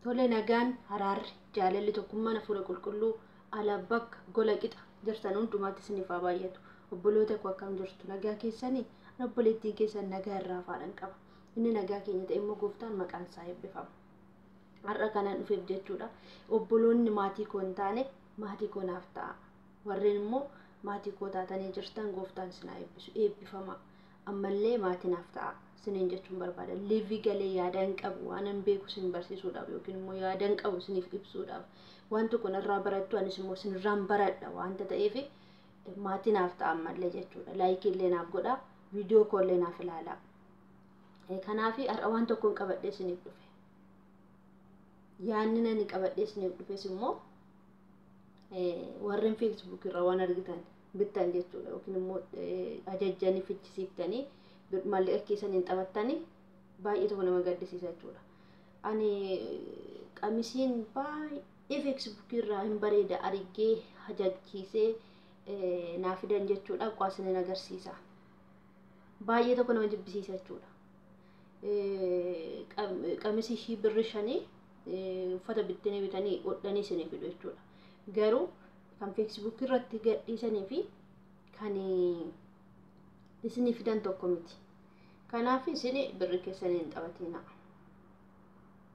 Tole nagaan haraarri jaalalli tokkummaan hafuura qulqulluu ala bakka gola qixa jirtan hundumaatti isiniif haa baay'atu. Obboloota koo akkam jirtu nagaa keessanii? Obboleettiin keessan nagaa irraa faadhan qaba. Inni nagaa keenya ta'e immoo gooftaan maqaan isaa eebbifama. Har'a kanan dhufeef jechuudha. Obboloonni maatii koo hin taane maatii koo naaf ta'a. Warreen immoo maatii koo taatanii jirtan gooftaan isin haa eebbisu. Eebbifama. Ammallee maatii naaf ta'a. Isiniin jechuun barbaada. Liivii galee yaada hin qabu waan hin beeku isin barsiisuudhaaf yookiin immoo yaada hin qabu isiniif ibsuudhaaf waan tokko narraa barattu anis immoo isinirraan baradha waanta ta'eef maatii naaf ta'a ammallee jechuudha. Laayikii illee naaf godha. Viidiyoo koo illee naaf ilaala. Kanaaf har'a waan tokkoon qabadhee isiniif dhufe. Yaadni nani qabadhee isiniif dhufes immoo warreen feesbuuk irraa waan argitan bittan jechuudha yookiin immoo ajajjanii fichisiiftanii maallaqa keessaniin taphattanii baay'ee tokko nama gaddisiisa jechuudha. Ani qamisiin baay'ee feesbuuk irraa hin bareeda argee ajajjiisee naa fidan jechuudha. Qo'asni agarsiisa. Baay'ee tokko nama jibbisiisa jechuudha. Qamisii ishii birri 5 uffata bittanii bitanii hodhanii isinii fidu jechuudha. Garuu kan feesbuuk irratti gadhiisanii fi kan isinii fidan tokko miti. Kanaaf isin birri keessanii hin taphatina.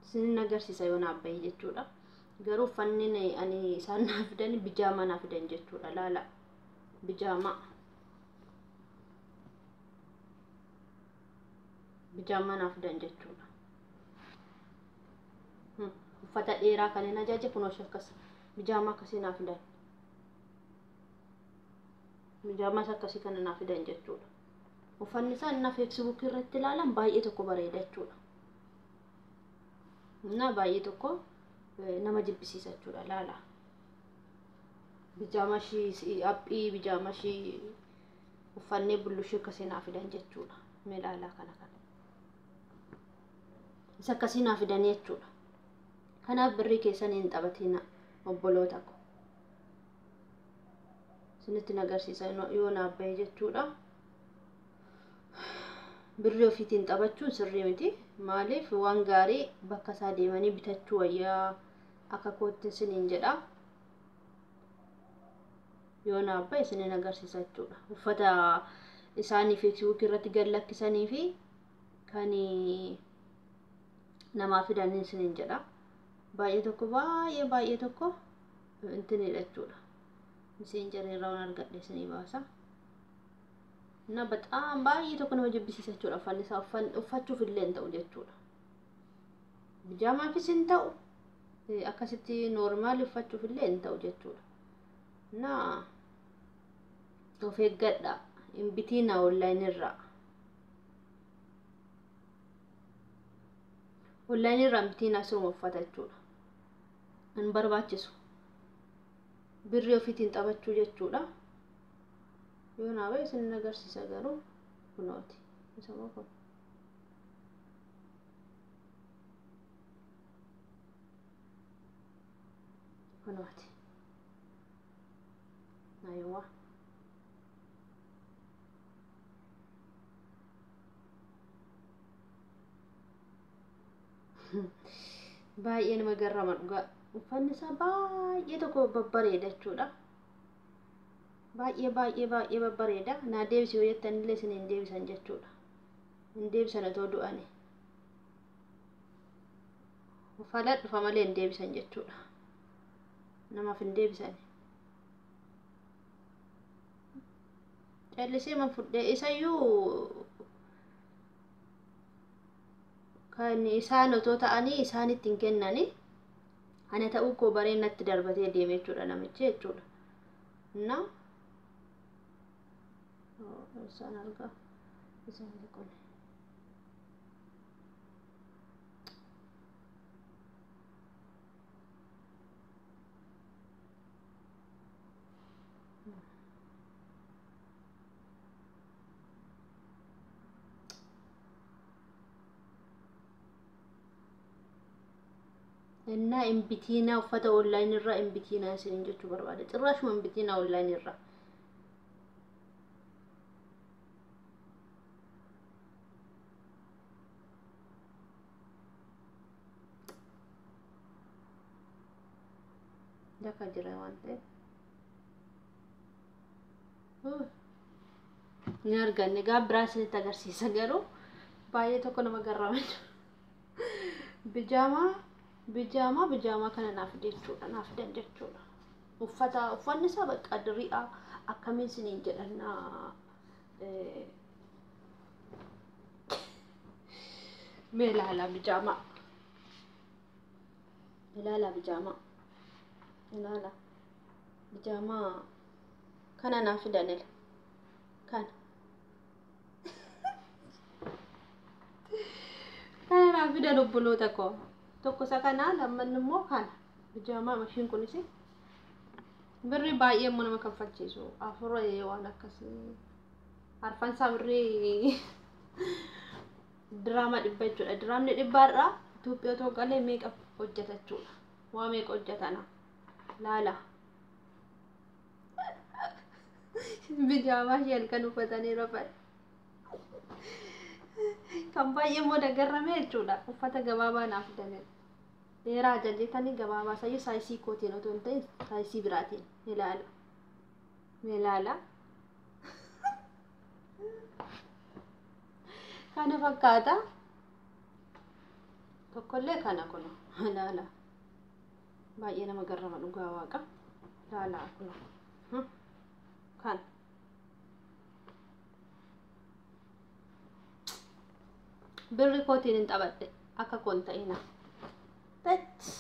Isinin agarsiisa yoo naaf bahe jechuudha. Garuu uffanni ani isaan naaf fidan bijaamaa naaf fidan jechuudha. Laala bijaamaa. Bijaamaa naaf fidan jechuudha. Uffata dheeraa kan hin ajaje kunoo akkas bijaamaa akkasii naaf fidan. Bijaamaas akkasii kana naaf fidan jechuudha. Uffanni isaan na feesbuuk irratti ilaalan baay'ee tokko bareeda jechuudha. Na baay'ee tokko nama jibbisiisa jechuudha laala. Bijaamaa ishii haphii bijaamaa ishii uffannee bullushee akkasii naaf fidan jechuudha. Mee ilaalaa kana kana. Isa akkasii naaf fidanii jechuudha. Kanaaf birrii keessanii hin taphatina obboloota ko. Isinitti agarsiisa yoo naaf bahe jechuudha. Birrii ofiitiin taphachuun sirrii miti. Maaliif waan gaarii bakka isaa deemanii bitachuu wayyaa akka kootti isiniin jedha. Yoo naaf bahe isiniin agarsiisa jechuudha. Uffata isaanii feesbuuk irratti gad lakkisanii fi kan namaa fidan isiniin jedha. Baay'ee tokko baay'ee baay'ee tokko intinidha jechuudha. Miseenjarii irraa waan argadhe isinii baasa. Na በጣም baay'ee tokko nama jibbisiisa jechuudha. Uffanni isaa uffachuuf illee hin ta'u jechuudha. Bijaamaafis hin ta'u akkasitti noormaali uffachuuf illee hin ta'u jechuudha. Na of eeggadha. Hin bitiina onlaayinii irraa. Onlaayinii irraa hin bitiina siruma uffata jechuudha. Hin barbaachisu. Birrii ofiitiin taphachuu jechuudha. Yoo naa bahe isin agarsiisa garuu kunooti. Isa moo kun? Kunooti. Ayiwaa. Baay'ee nama garrama dhugaa. Uffanni isaa baay'ee tokko babbareeda jechuudha. Baay'ee baay'ee baay'ee babbareeda. Naa deebisi yoo jettan illee isin hin deebisan jechuudha. Hin deebisan otoo du'ani. Uffata dhufa malee hin deebisan jechuudha. Namaaf hin deebisan. Callisee man fudhee isayyuu kan isaan otoo ta'anii isaanitti hin kennani. Ana ta'uu koo bareen natti darbatee deeme jechuudha namichi jechuudha. Na isaan argaa isaan kun. እና እምቢቲና uffata onlaayinii irraa እምቢቲና isiniin jechuu barbaada. Cirraashuma እምቢቲና onlaayinii irraa. Daka jira waan ta'eef. Ni arganne gaa biraa isinitti agarsiisa, garuu baay'ee tokko nama garrama. Bijaamaa, bijaamaa, bijaamaa kana naaf jechuudha, naaf fidan jechuudha. Uffata, uffanni isaa bakka diriiraa akkamiin isiniin jedhannaa. Mee ilaalaa bijaamaa. Ilaalaa bijaamaa. Ilaala. Bijaamaa kana naaf fidanila. Kana. Kana naaf fidan obboloota koo. Tokko isa kana, lammanni immoo kana. Bijaamaa ishiin kunis birrii baay'ee immoo nama kaffalchiisu. Afur waan akkasii. Arfansaa birrii diraama 100 jechuudha. Diraamni dhibbaarraa Itoophiyaa otoo galee meeqa hojjeta jechuudha. Waa meeqa hojjetana. Laala. Bijaamaa ishee halkan uffatanii rafan. Kan baay'ee immoo dagarrame jechuudha. Uffata gabaabaa naaf fidame. Dheeraa ajajeetanii gabaabaa sayyuu saayisii kootiin otoo hin ta'in saayisii biraatiin ilaala. Ilaala. Kana fakkaata. Tokkollee kana kuno ilaala. Baay'ee nama garrama dhugaa waaqa. Ilaala kuno. Kana. Birri kootiin hin taphadhe, akka koon ta'ina. Tet.